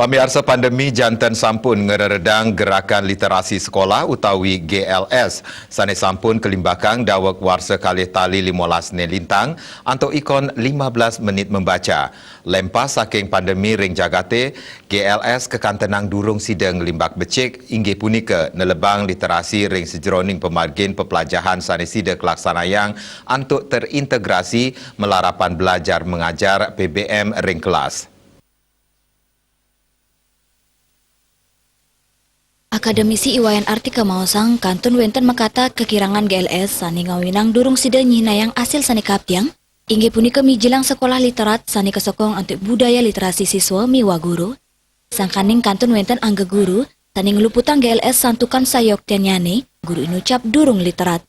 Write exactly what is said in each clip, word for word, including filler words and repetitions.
Pamiarsa, pandemi janten sampun ngreredang gerakan literasi sekolah utawi G L S, sane sampun kalimbakang daweg warsa kalih tali limolas ne lintang, antuk ikon lima belas menit membaca. Lempas saking pandemi ring jagate, G L S kekantenang durung sida nglimbak becik, inggih punika nelebang literasi ring sajeroning pamargin peplajahan sane sida kalaksanayang antuk terintegrasi malarapan belajar mengajar P B M ring kelas. Akademisi I Wayan Artika maosang kantun wenten makata kakirangan G L S sane ngawinang durung sida nyihnayang asil sane kaptiang, inggih punika mijilang sekolah literat sane kasokong antuk budaya literasi siswa miwah guru. Sangkaning kantun wenten angga guru sane ngluputang G L S santukan sayoktiannyane guru inucap durung literat.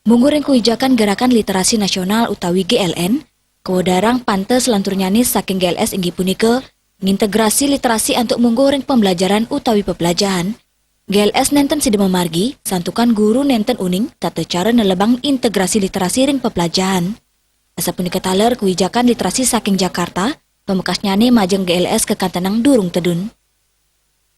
Mungguh ring kawijakan Gerakan Literasi Nasional utawi G L N, kawedarang panta salanturnyane saking G L S inggih punika ngintegrasi literasi antuk mungguh ring pembelajaran utawi peplajahan. G L S nenten sida mamargi, santukan guru nenten uning tata cara nelebang integrasi literasi ring peplajahan. Asapunika taler kawijakan literasi saking Jakarta, pamekasnyane majeng G L S kakantenang durung tedun.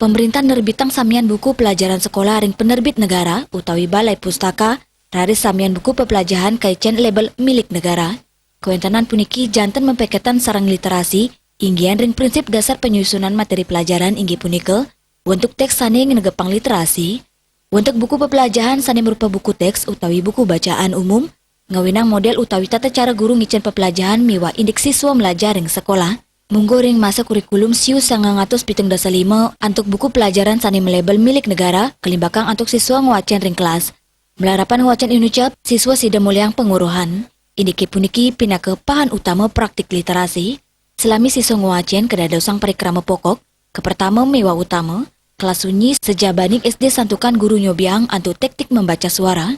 Pamrintah nerbitang samian buku pelajaran sekolah ring penerbit negara utawi balai pustaka, raris samian buku pepelajahan kaicen label milik negara. Kawentenan puniki janten mapaiketan sareng literasi, inggihan ring prinsip dasar panyusunan materi pelajaran inggih punika, wentuk teks sane ngenegepang literasi, wentuk buku pepelajahan sane marupa buku teks utawi buku bacaan umum, ngawinang model utawi tata cara guru ngicen pepelajahan miwah indik siswa melajar ring sekolah. Mungguh ring masa kurikulum siu sangang atus pitung dasa lima antuk buku pelajaran sane malabel milik negara, kalimbakang antuk siswa ngwacen ring kelas. Malarapan ngwacen inucap, siswa sida mulihang panguruhan. Indike puniki pinaka pahan utama praktik literasi. Salami siswa ngwacen kadadosang parikrama pokok, kapertama miwah utama, kelas sunyi sajabaning S D santukan guru nyobiahang antuk teknik membaca suara.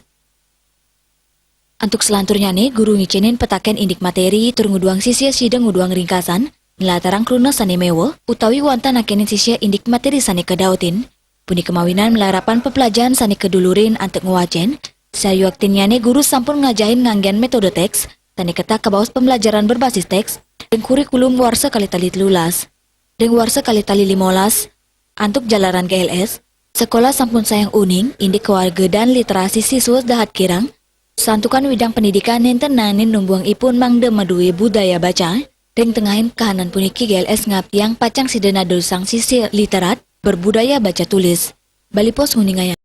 Antuk salanturnyane, guru ngicenin petaken indik materi tur nguduhang sisya sida nguduhang ringkasan, nlatarang kruna sane meweh, utawi wantah nakenin sisya indik materi sane kadautin. Punika mawinan malarapan pepelajahan sane kadulurin antuk ngwacen, sayuaktinnyane guru sampun ngajahin nganggen metode teks, sane ketah kabaos pembelajaran berbasis teks, ring kurikulum warsa kalih tali telulas. Ring warsa kalih tali limolas, antuk jalaran G L S, sekolah sampun sayang uning indik kawagedan literasi siswa dahat kirang, santukan widang pendidikan nenten naenin numbuhang ipun mangda madue budaya baca. Ring tengahing kahanan puniki G L S ngaptiang pacang sida nadosang sisya literat berbudaya baca tulis. Bali Post nguningayang.